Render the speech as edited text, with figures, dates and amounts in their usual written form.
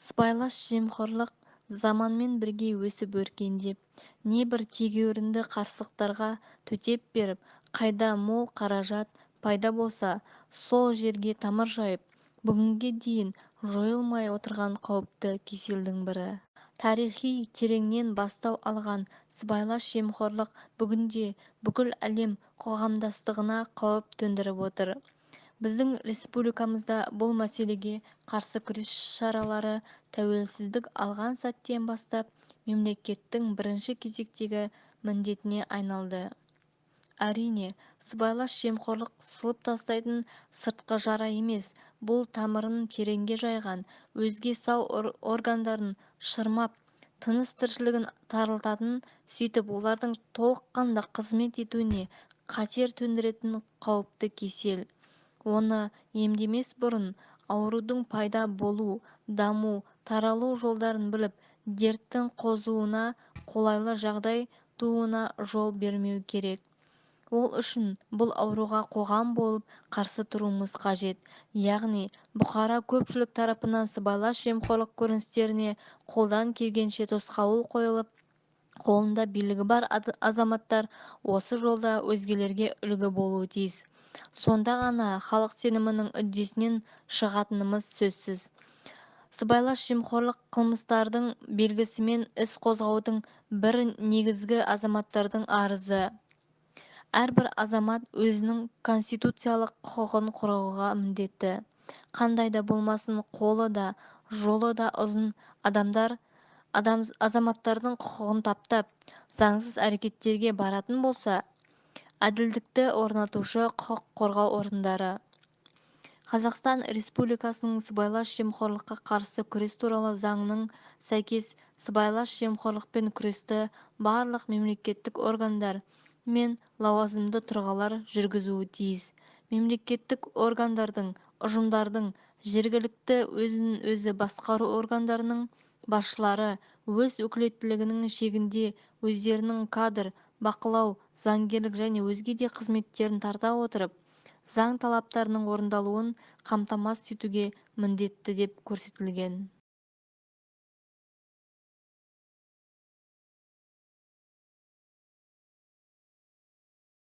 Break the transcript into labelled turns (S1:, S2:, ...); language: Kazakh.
S1: Сыбайлас жемқорлық заманмен бірге өсіп өркендеп, небір тегеурінді қарсылықтарға төтеп беріп, қайда мол қаражат пайда болса, сол жерге тамыр жайып, бүгінге дейін жойылмай отырған қауіпті кеселдің бірі. Тарихи тереңнен бастау алған сыбайлас жемқорлық бүгінде бүкіл әлем қоғамдастығына қауіп төндіріп отыр. Біздің республикамызда бұл мәселеге қарсы күрес шаралары тәуелсіздік алған сәттен бастап мемлекеттің бірінші кезектегі міндетіне айналды. Әрине, сыбайлас жемқорлық сылып тастайтын сыртқы жара емес, бұл тамырын тереңге жайған, өзге сау органдарын шырмап, тыныс-тіршілігін тарылтатын, сөйтіп олардың толыққанды қызмет етуіне қатер төндіретін қауіпті кесел. Оны емдемес бұрын аурудың пайда болу, даму, таралу жолдарын біліп, дерттің қозуына қолайлы жағдай тууына жол бермеу керек. Ол үшін бұл ауруға қоғам болып қарсы тұруымыз қажет. Яғни, бұқара көпшілік тарапынан сыбайлас жемқорлық көріністеріне қолдан келгенше тосқауыл қойылып, қолында билігі бар азаматтар осы жолда өзгелерге үлгі болуы тиіс. Сонда ғана халық сенімінің үдесінен шығатынымыз сөзсіз. Сыбайлас жемқорлық қылмыстардың белгісімен іс қозғаудың бір негізгі азаматтардың арызы. Әрбір азамат өзінің конституциялық құқығын қорғауға міндетті. Қандай да болмасын қолы да, жолы да ұзын адамдар азаматтардың құқығын таптап, заңсыз әрекеттерге баратын болса, әділдікті орнатушы құқық қорғау орындары. Қазақстан Республикасының сыбайлас жемқорлыққа қарсы күрес туралы заңының сәйкес сыбайлас жемқорлықпен күресті барлық мемлекеттік органдар мен лауазымды тұлғалар жүргізуі тиіс. Мемлекеттік органдардың, ұжымдардың, жергілікті өзін-өзі басқару органдарының басшылары өз өкілеттілігінің шегінде өздерінің кадр, бақылау, заңгерлік және өзге де қызметтерін тарта отырып, заң талаптарының орындалуын қамтамасыз етуге міндетті деп көрсетілген.